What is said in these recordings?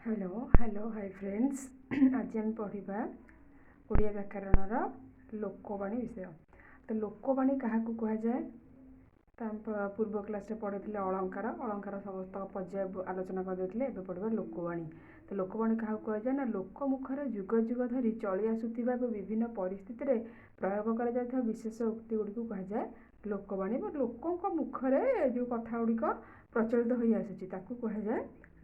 Hello hello, high friends. ଆଜି ଆମେ ପଢ଼ିବା ଓଡ଼ିଆ ବ୍ୟାକରଣର ଲୋକବାଣୀ ବିଷୟ। ତ ଲୋକବାଣୀ କାହାକୁ କୁହାଯାଏ? ତା ପୂର୍ବ କ୍ଲାସ୍ରେ ପଢ଼ିଥିଲେ ଅଳଙ୍କାର। ଅଳଙ୍କାର ସମସ୍ତ ପର୍ଯ୍ୟାୟ ଆଲୋଚନା କରିଦେଇଥିଲେ। ଏବେ ପଢ଼ିବା ଲୋକବାଣୀ। ତ ଲୋକବାଣୀ କାହାକୁ କୁହାଯାଏ ନା, ଲୋକ ମୁଖରେ ଯୁଗ ଯୁଗ ଧରି ଚଳି ଆସୁଥିବା ଏବଂ ବିଭିନ୍ନ ପରିସ୍ଥିତିରେ ପ୍ରୟୋଗ କରାଯାଉଥିବା ବିଶେଷ ଉକ୍ତି ଗୁଡ଼ିକୁ କୁହାଯାଏ ଲୋକବାଣୀ। ବା ଲୋକଙ୍କ ମୁଖରେ ଯେଉଁ କଥା ଗୁଡ଼ିକ ପ୍ରଚଳିତ ହୋଇ ଆସୁଛି, ତାକୁ କୁହାଯାଏ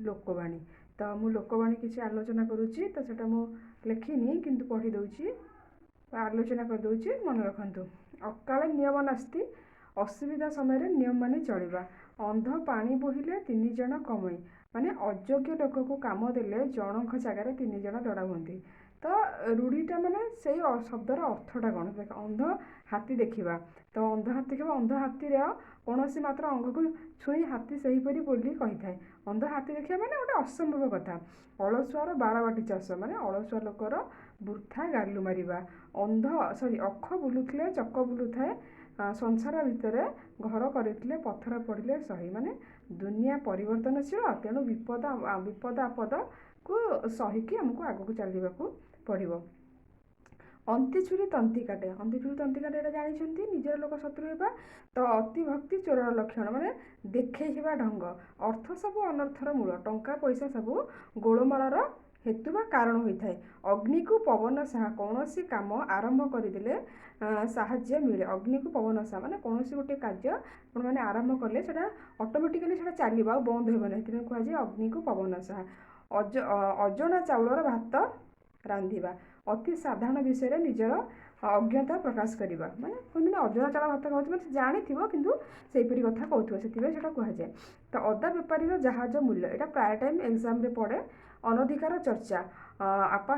ଲୋକବାଣୀ। ତ ମୁଁ ଲୋକବାଣୀ କିଛି ଆଲୋଚନା କରୁଛି। ତ ସେଇଟା ମୁଁ ଲେଖିନି, କିନ୍ତୁ ପଢ଼ି ଦେଉଛି ବା ଆଲୋଚନା କରିଦେଉଛି, ମନେ ରଖନ୍ତୁ। ଅକାଳେ ନିୟମ ନାସ୍ତି, ଅସୁବିଧା ସମୟରେ ନିୟମ ମାନି ଚଳିବା। ଅନ୍ଧ ପାଣି ବୋହିଲେ ତିନି ଜଣ କମେଇ, ମାନେ ଅଯୋଗ୍ୟ ଲୋକକୁ କାମ ଦେଲେ ଜଣଙ୍କ ଜାଗାରେ ତିନି ଜଣ ଲୋଡ଼ା ହୁଅନ୍ତି। ତ ରୂଢ଼ିଟା ମାନେ ସେଇ ଶବ୍ଦର ଅର୍ଥଟା କ'ଣ ଦେଖ। ଅନ୍ଧ ହାତୀ ଦେଖିବା। ତ ଅନ୍ଧ ହାତୀ ଦେଖିବା, ଅନ୍ଧ ହାତୀର କୌଣସି ମାତ୍ର ଅଙ୍ଗକୁ ଛୁଇଁ ହାତୀ ସେହିପରି ବୋଲି କହିଥାଏ। ଅନ୍ଧ ହାତୀ ଦେଖିବା ମାନେ ଗୋଟେ ଅସମ୍ଭବ କଥା। ଅଳସୁଆର ବାରବାଟୀ ଚାଷ, ମାନେ ଅଳସୁଆ ଲୋକର ବୃଥା ଗାଲୁ ମାରିବା। ଅନ୍ଧ ସରି ଅଖ ବୁଲୁଥିଲେ ଚକ ବୁଲୁଥାଏ। ସଂସାର ଭିତରେ ଘର କରିଥିଲେ ପଥର ପଡ଼ିଲେ ସହି, ମାନେ ଦୁନିଆ ପରିବର୍ତ୍ତନଶୀଳ, ତେଣୁ ବିପଦ ଆପଦକୁ ସହିକି ଆମକୁ ଆଗକୁ ଚାଲିବାକୁ ପଡ଼ିବ। ଅନ୍ତି ଛୁରୀ ତଣ୍ଟି କାଟେ। ଅନ୍ତି ଛୁରୀ ତଣ୍ଟି କାଟେ, ଏଇଟା ଜାଣିଛନ୍ତି, ନିଜର ଲୋକ ଶତ୍ରୁ ହେବା। ତ ଅତି ଭକ୍ତି ଚୋରର ଲକ୍ଷଣ, ମାନେ ଦେଖେଇ ହେବା ଢଙ୍ଗ। ଅର୍ଥ ସବୁ ଅନର୍ଥର ମୂଳ, ଟଙ୍କା ପଇସା ସବୁ ଗୋଳମାଳର ହେତୁ ବା କାରଣ ହୋଇଥାଏ। ଅଗ୍ନିକୁ ପବନ ସାହା, କୌଣସି କାମ ଆରମ୍ଭ କରିଦେଲେ ସାହାଯ୍ୟ ମିଳେ। ଅଗ୍ନିକୁ ପବନ ସାହା ମାନେ କୌଣସି ଗୋଟେ କାର୍ଯ୍ୟ ଆପଣମାନେ ଆରମ୍ଭ କଲେ ସେଇଟା ଅଟୋମେଟିକାଲି ସେଇଟା ଚାଲିବ, ଆଉ ବନ୍ଦ ହେବ ନାହିଁ। ସେଥିପାଇଁ କୁହାଯାଏ ଅଗ୍ନିକୁ ପବନ ସାହା। ଅଜଣା ଚାଉଳର ଭାତ ରାନ୍ଧିବା, ଅତି ସାଧାରଣ ବିଷୟରେ ନିଜର ଅଜ୍ଞତା ପ୍ରକାଶ କରିବା। ମାନେ କୁହନ୍ତି ନା, ଅଜଣା ଚାଉଳ ଭାତ ଖାଉଛି, ମାନେ ସେ ଜାଣିଥିବ କିନ୍ତୁ ସେହିପରି କଥା କହୁଥିବ, ସେଥିପାଇଁ ସେଇଟା କୁହାଯାଏ। ତ ଅଦା ବେପାରୀର ଜାହାଜ ମୂଲ୍ୟ, ଏଇଟା ପ୍ରାୟ ଟାଇମ୍ ଏକ୍ଜାମ୍ରେ ପଡ଼େ। ଅନଧିକାର ଚର୍ଚ୍ଚା। ଆପା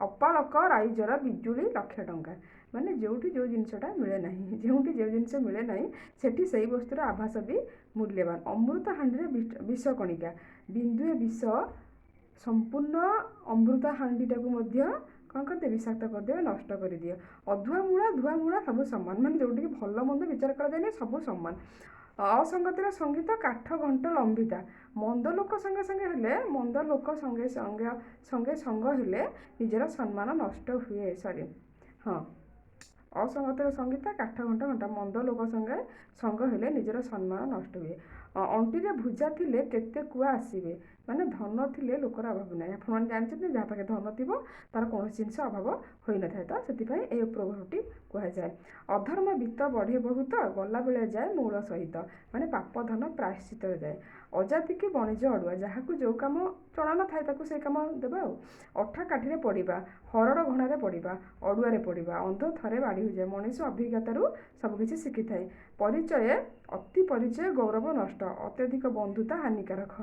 ଅପାଳକ ରାଇଜର ବିଜୁଳି ଲକ୍ଷ ଟଙ୍କା, ମାନେ ଯେଉଁଠି ଯେଉଁ ଜିନିଷଟା ମିଳେ ନାହିଁ, ଯେଉଁଠି ଯେଉଁ ଜିନିଷ ମିଳେ ନାହିଁ, ସେଠି ସେଇ ବସ୍ତୁର ଆଭାସ ବି ମୂଲ୍ୟବାନ। ଅମୃତ ହାଣ୍ଡିରେ ବିଷ କଣିକା, ବିନ୍ଦୁଏ ବିଷ ସମ୍ପୂର୍ଣ୍ଣ ଅମୃତ ହାଣ୍ଡିଟାକୁ ମଧ୍ୟ କ'ଣ କରିଦିଏ? ବିଷାକ୍ତ କରିଦିଏ, ନଷ୍ଟ କରିଦିଏ। ଅଧୁଆ ମୂଳା ଧୁଆ ମୂଳା ସବୁ ସମାନ, ମାନେ ଯେଉଁଠିକି ଭଲ ମନ୍ଦ ବିଚାର କରାଯାଏନି, ସବୁ ସମାନ। ଅସଙ୍ଗତିର ସଙ୍ଗୀତ କାଠ ଘଣ୍ଟ ଲମ୍ବିତା, ମନ୍ଦ ଲୋକ ସଙ୍ଗେ ସଙ୍ଗେ ହେଲେ, ମନ୍ଦ ଲୋକ ସଙ୍ଗେ ସଙ୍ଗେ ସଙ୍ଗେ ସଙ୍ଗ ହେଲେ ନିଜର ସମ୍ମାନ ନଷ୍ଟ ହୁଏ। ସରି, ହଁ, ଅସଙ୍ଗତିର ସଙ୍ଗୀତ କାଠ ଘଣ୍ଟ ଘଣ୍ଟା, ମନ୍ଦ ଲୋକ ସଙ୍ଗେ ସଙ୍ଗ ହେଲେ ନିଜର ସମ୍ମାନ ନଷ୍ଟ ହୁଏ। ଅଣ୍ଟିରେ ଭୁଜା ଥିଲେ କେତେ କୁଆ ଆସିବେ, ମାନେ ଧନ ଥିଲେ ଲୋକର ଅଭାବ ନାହିଁ। ଆପଣମାନେ ଜାଣିଛନ୍ତି, ଯାହା ପାଖେ ଧନ ଥିବ ତାର କୌଣସି ଜିନିଷ ଅଭାବ ହୋଇନଥାଏ। ତ ସେଥିପାଇଁ ଏହି ପ୍ରଭାବଟି କୁହାଯାଏ। ଅଧର୍ମ ବିତ୍ତ ବଢ଼େ ବହୁତ, ଗଲାବେଳେ ଯାଏ ମୂଳ ସହିତ, ମାନେ ପାପ ଧନ ପ୍ରାୟଶ୍ଚିତରେ ଯାଏ। ଅଜାତିକି ବଣିଜ ଅଡ଼ୁଆ, ଯାହାକୁ ଯେଉଁ କାମ ଜଣା ନଥାଏ ତାକୁ ସେଇ କାମ ଦେବା। ଆଉ ଅଠା କାଠିରେ ପଡ଼ିବା, ହରଡ଼ ଘଣାରେ ପଡ଼ିବା, ଅଡ଼ୁଆରେ ପଡ଼ିବା। ଅନ୍ଧ ଥରେ ବାଡ଼ି ହୋଇଯାଏ, ମଣିଷ ଅଭିଜ୍ଞତାରୁ ସବୁକିଛି ଶିଖିଥାଏ। ପରିଚୟ ଅତି ପରିଚୟ ଗୌରବ ନଷ୍ଟ, ଅତ୍ୟଧିକ ବନ୍ଧୁତା ହାନିକାରକ।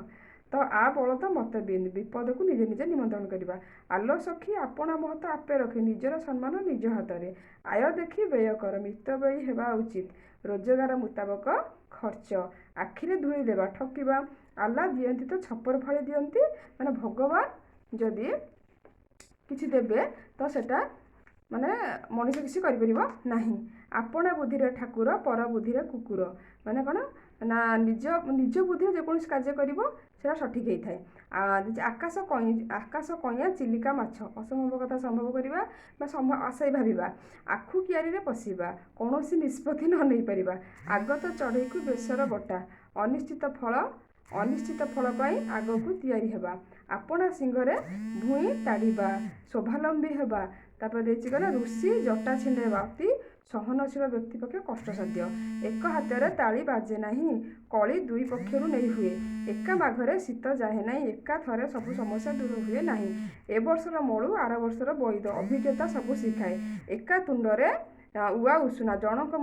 ତ ଆ ବଳଦ ମତେ ବିନ୍ଦ, ବିପଦକୁ ନିଜେ ନିଜେ ନିମନ୍ତ୍ରଣ କରିବା। ଆଲୋ ସଖୀ ଆପଣା ମହତ ଆପେ ରଖି, ନିଜର ସମ୍ମାନ ନିଜ ହାତରେ। ଆୟ ଦେଖି ବ୍ୟୟ କର, ମିତବ୍ୟୟୀ ହେବା ଉଚିତ। ରୋଜଗାର ମୁତାବକ ଖର୍ଚ୍ଚ। ଆଖିରେ ଧୂଳି ଦେବା, ଠକିବା। ଆଲ୍ଲା ଦିଅନ୍ତି ତ ଛପର ଫାଳି ଦିଅନ୍ତି, ମାନେ ଭଗବାନ ଯଦି କିଛି ଦେବେ ତ ସେଟା ମାନେ ମଣିଷ କିଛି କରିପାରିବ ନାହିଁ। ଆପଣା ବୁଦ୍ଧିରେ ଠାକୁର, ପର ବୁଦ୍ଧିରେ କୁକୁର, ମାନେ କ'ଣ ନା, ନିଜ ନିଜ ବୁଦ୍ଧିରେ ଯେକୌଣସି କାର୍ଯ୍ୟ କରିବ ସେଇଟା ସଠିକ୍ ହେଇଥାଏ। ଆକାଶ କଇଁଆ ଚିଲିକା ମାଛ, ଅସମ୍ଭବ କଥା ସମ୍ଭବ କରିବା ବା ଆଶାୟୀ ଭାବିବା। ଆଖୁ କିଆରିରେ ପଶିବା, କୌଣସି ନିଷ୍ପତ୍ତି ନ ନେଇପାରିବା। ଆଗତ ଚଢ଼େଇକୁ ବେସର ବଟା, ଅନିଶ୍ଚିତ ଫଳ ପାଇଁ ଆଗକୁ ତିଆରି ହେବା। ଆପଣା ଶିଙ୍ଗରେ ଭୂଇଁ ତାଡ଼ିବା, ସ୍ୱାବଲମ୍ବୀ ହେବା। ତାପରେ ଦେଇଛି କ'ଣ? ଋଷି ଜଟା ଛିଣ୍ଡାଇବା, ଅତି ସହନଶୀଳ ବ୍ୟକ୍ତି ପକ୍ଷେ କଷ୍ଟସାଧ୍ୟ। ଏକ ହାତରେ ତାଳି ବାଜେ ନାହିଁ, କଳି ଦୁଇ ପକ୍ଷରୁ ନେଇ ହୁଏ। ଏକା ମାଘରେ ଶୀତ ଯାଏ ନାହିଁ, ଏକା ଥରେ ସବୁ ସମସ୍ୟା ଦୂର ହୁଏ ନାହିଁ। ଏ ବର୍ଷର ମଳୁ ଆର ବର୍ଷର ବଇଦ, ଅଭିଜ୍ଞତା ସବୁ ଶିଖାଏ। ଏକା ତୁଣ୍ଡରେ ଉଆ ଉଷୁନା, ଜଣଙ୍କ